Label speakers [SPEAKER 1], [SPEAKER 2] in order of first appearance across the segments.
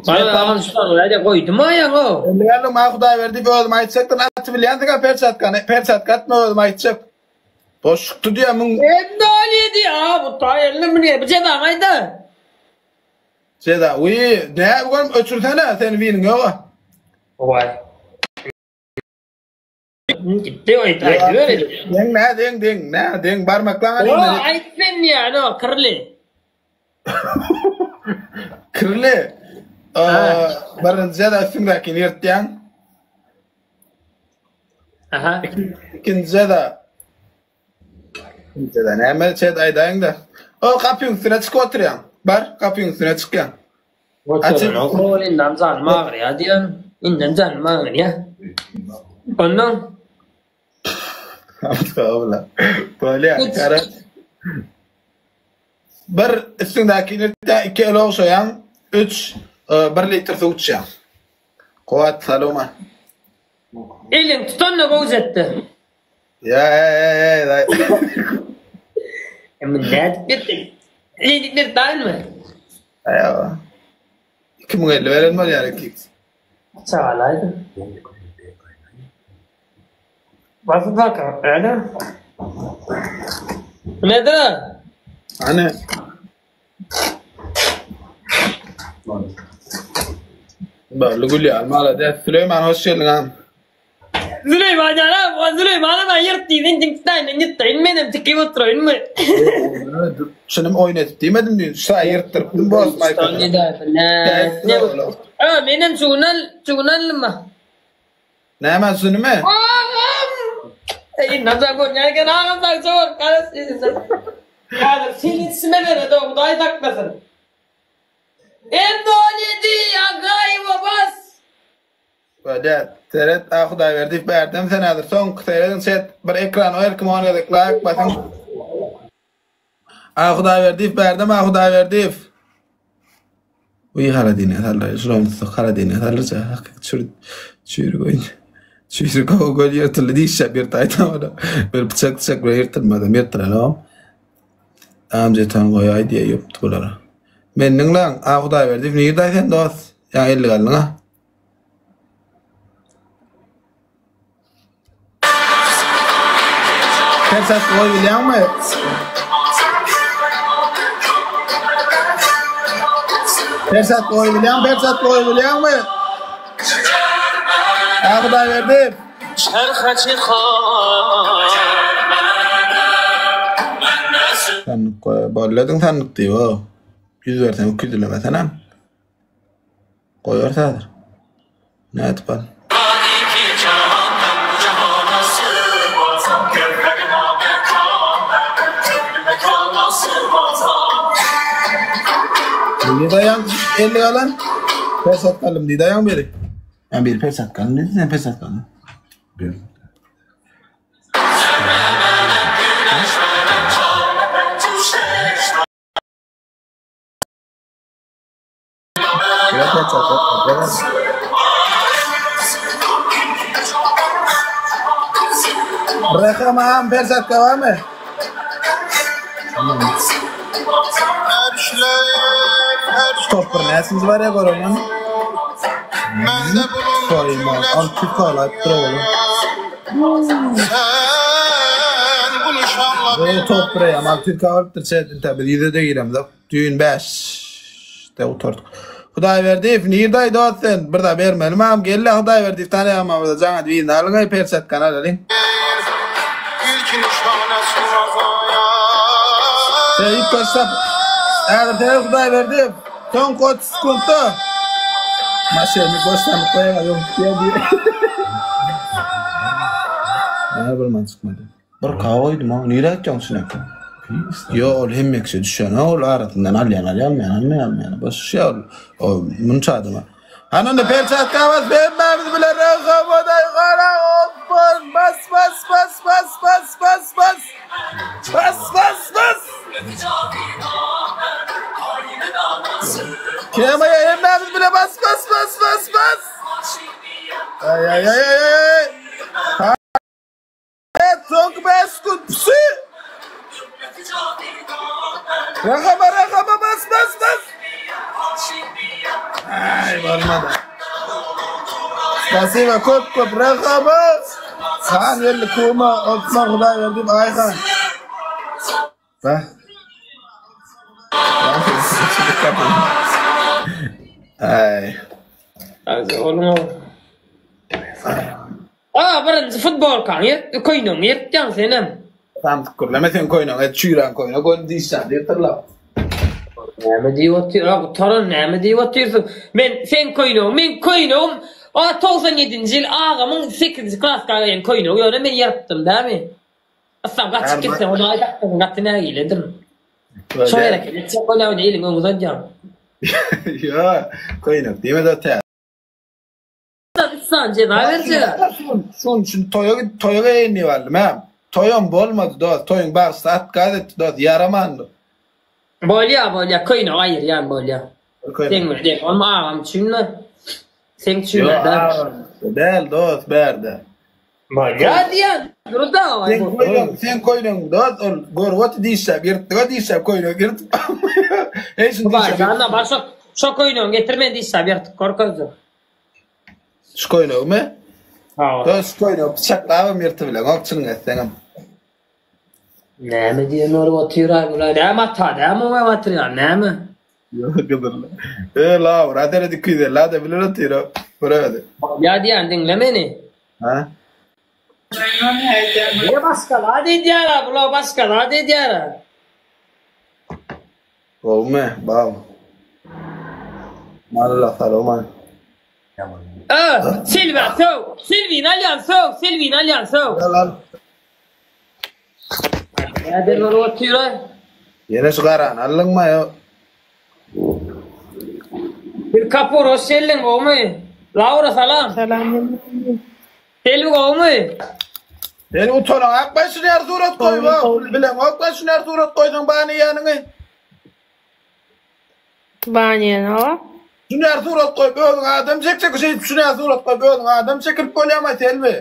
[SPEAKER 1] Agam şu aýda goýdum aýaňo.
[SPEAKER 2] Elli ma Hudaýberdi özüm aýtjakdym aty bilýänsiň a perçatkany perçatka atma özüm aýtjak. Boş çykdy diýýä müň.
[SPEAKER 1] Nol ýedi a bu taý elli müň bu jezaňy aýda.
[SPEAKER 2] Jeza wiý nä bu görüm öçürsene seni winiň ýoga.
[SPEAKER 1] Waý. Gitdi aýt aýdyber.
[SPEAKER 2] Deň nä deň deň nä deň barmaklaň
[SPEAKER 1] alyň. O aýt sen ýa no kirli.
[SPEAKER 2] Kirli. Birinji jeza üstüňdäkini ýyrtýaň.
[SPEAKER 1] Aha.
[SPEAKER 2] Ikinji jeza. Ikinji jeza näme çet aýdaýyň-da. O gapyň üstüne çykyp oturýaň. Bar gapyň üstüne çykýaň.
[SPEAKER 1] Oturanok ol indem janym agyrýar diýen. Indem janym agyrýar. Ondan
[SPEAKER 2] Bolýar. Bir üstüňdäkini ýyrtýaň, iki el ogşaýaň, üç bir litr suw içýäň. Kuwwat salowma.
[SPEAKER 1] Eliň tutanda gowjetdi.
[SPEAKER 2] Ýa eý eý.
[SPEAKER 1] Emme nädip berdi? Nädip berdi daýynmy?
[SPEAKER 2] Aýawa. 2050 beren bolýar iki.
[SPEAKER 1] Çagalaýdy. Basy bak, öyle. Nedir?
[SPEAKER 2] Hani? Barly gülýär, malades. Süleýman hoş geldiň am.
[SPEAKER 1] Süleýman ýara, Süleýmana ben ýyrt diýdim, diňkdäýin, ýyrtdaýyn, menem tikip oturaýynmy?
[SPEAKER 2] Çynym oýun edip diýmedim diýdim. Şa ýyrtdyrypdym boss maýkada.
[SPEAKER 1] Ha, menem şugunal, şugunallyma.
[SPEAKER 2] Näme şunymy?
[SPEAKER 1] Agam! Eý, nazar görýän eken, agam sagja bol, garas diýdim. Häzir seni içime beredi, Hudaý saklasyn. Em-nol ýedi, Agaýewa bas!
[SPEAKER 2] Bolýar. Seret a Hudaýberdiýew bärdem sen häzir soňky serediň çet bir ekrana her kim on gezek laýk basyň. A Hudaýberdiýew bärdem a Hudaýberdiýew. Uý haradine sallar şulam tutsak haradine sallarça hakyky çür çüýrük oýun. Çüýrük o göl ýyrtyldy diýişýär bir taýdan ola. Bir pyçak pyçak bilen ýyrtylmadam ýyrtylanok. Amjetan goýaý diýe ýokdy bulara. Mendiň lan a Hudaýberdiýew nirde sen dost? Ýa 50 galdyň a. Persat goý bilýäňmi? Persat goý bilýäň, persat goý bilýäňmi? A Hudaýberdi. Sandyk goý, bollediň sandyk diýip, o. Ýüz berseň 200 dilemesenem. Goýarys häzir. Nädip al? Diýdi daýaň 50 galan. Persat galdym diýdi daýaň biri. Ýa biri persat galdym diýdi, sen persat galdym. Bir. Raham perçatka barmy? Top bir näsinji bar ya göreyim. Soyma, al tükalayıp dur oğlum. Bu top bir ama Türk alypdyr çetin tabi ýüze de giremzok. Düýn 5 de gutardyk. Hudaýberdiýew nirde dost sen? Bir da bermeli mam gelle Hudaýberdiýew tanaýan bir da jaňa birini alyň aý perçatkany alalyň. Sen ilk başda Häzir sen Hudaýberdiýew soňky 30 sekuntda Maşyny boşlanyp goýaga ýok diýýär diýýär. Näme bilmän çykmady. Bir ka goýdum ha. Nirä gitýäň şunaka? Ýok, ol hemme kişi düşen. Ol arasyndan alýan alýan, almaýan almaýan almaýan. Boş şey ol. O munça adama. Hany onda perçatka bas, hemmämiz bile röhömoday gara olsun. Bas bas bas bas bas bas bas. Bas bas bas. Kemaya hemmämiz bile bas bas bas bas bas. Ay ay ay ay ay. Ha. Evet, soňky 5 sekund psi. Rakama rakama bas bas bas. Bolmady. Spasiba köp köp rahmat. Han geldi kuma Osman Hudaýberdiýew Aýhan. Bah. Ay.
[SPEAKER 1] Oğlum Aa birinji futbolkaň ýyrt, köýnegiňi ýyrtýaň senem.
[SPEAKER 2] Samsyk gürleme sen köýnegiňi et çüýrän köýnek ony diýişýän diýip durla.
[SPEAKER 1] Näme diýip otyr, a gutaran näme diýip otyrsyň? Men seň köýnegiň, meň köýnegim a 97-nji ýyl agamyň 8-nji klaska geýen köýnegi ýöne men ýyrtdym dämi? Yslam gaçyp gitseň hudaý saklasyn gaty nägiledir. Şo hereket etjek bolýaň eliňi öňe uzadýaň.
[SPEAKER 2] Ýa köýnek diýme-de tä.
[SPEAKER 1] Üç sany jeza berjek.
[SPEAKER 2] Şonuň üçin toýa gidip toýa geýeýin diýip aldym hä. Toýam bolmady dost, toýuň bagşysy otkaz etdi dost, ýaramandy.
[SPEAKER 1] Bolýa bolýa köýnek aýyrýan bolýa. Seň bilen deň bolma agam üçinmi? Seň üçin däl.
[SPEAKER 2] Däl dost bärde.
[SPEAKER 1] Bolýa diýen durda.
[SPEAKER 2] Seň köýnegiň, seň köýnegiň dost ol görüp otyr dişläp ýyrtdyga dişläp köýnek ýyrtyp. Eý şuny dişläp.
[SPEAKER 1] Hudaýjan bar şo şo köýnegiňi getir men dişläp ýyrtyp görkezjek.
[SPEAKER 2] Şu köýnegimi?
[SPEAKER 1] Hawa.
[SPEAKER 2] Dost şu köýnegi pyçaklabam ýyrtybileňok çynyňy etseňem.
[SPEAKER 1] Näme diýen bolup otyraý bular? Näme ata, näme oňa batyrýan, näme?
[SPEAKER 2] Ýok gyzylly. E Laura seret 250 ada bilen otyr o. Görewedi.
[SPEAKER 1] Bolýa diýen diňle meni.
[SPEAKER 2] Ha?
[SPEAKER 1] Ne başga zat edýär-ä, bular başga zat edýär-ä.
[SPEAKER 2] Gowmy? Bal. Malla salowman.
[SPEAKER 1] Ö, Silwä söw. Silwini alýan söw, Silwini alýan söw.
[SPEAKER 2] Al al.
[SPEAKER 1] Näden bolup otyr-aý?
[SPEAKER 2] Ýene şu garany aldyňmy ýo?
[SPEAKER 1] Bir kapur hoş geldiň gowmy? Laura salam.
[SPEAKER 3] Salam.
[SPEAKER 1] Selbi gowmy?
[SPEAKER 2] Sen utanaňak baý şuny ýaly surat goýup-a. Bileňok baý şuny ýaly surat goýsaň bany ýanyňy.
[SPEAKER 3] Bany ýanyňa.
[SPEAKER 2] Şuny ýaly surat goýup özüň adam çekjek şeýdip şuny ýaly surat goýup özüň adam çekilip bolýamaý Selbi.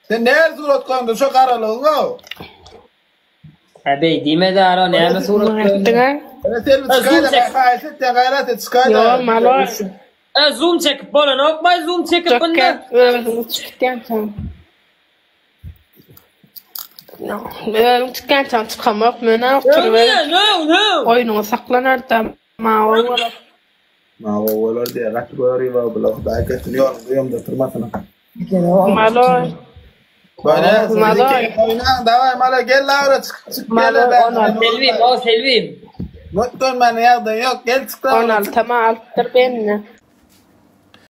[SPEAKER 2] Sen nähili surat goýaňda şo garalygyň-ow.
[SPEAKER 1] Hä beý diýme Daro näme surat goýaňda.
[SPEAKER 2] Selbi çykaýda haýyş etýän gaýrat et çykaýda.
[SPEAKER 3] Ýok malo.
[SPEAKER 1] E zoom çekip bolanokmaý zoom çekip bunda.
[SPEAKER 3] Özüň çykýançaň. Özüň çykýançaň çykamok men oturyp. Oýnuňy saklanarda maňa gowy bolar.
[SPEAKER 2] Maňa gowy bolar diýýär gaty görip bular hudaý kesin ýoluň duýamda oturmasyn.
[SPEAKER 3] Maloý.
[SPEAKER 2] Maloý. Oýnaň daway maloý gel Laura çyk çyk gel.
[SPEAKER 1] Selbim o Selbim.
[SPEAKER 2] Mutdan meni ýagdaý ýok gel çyk.
[SPEAKER 3] 16 ma alypdyr bende.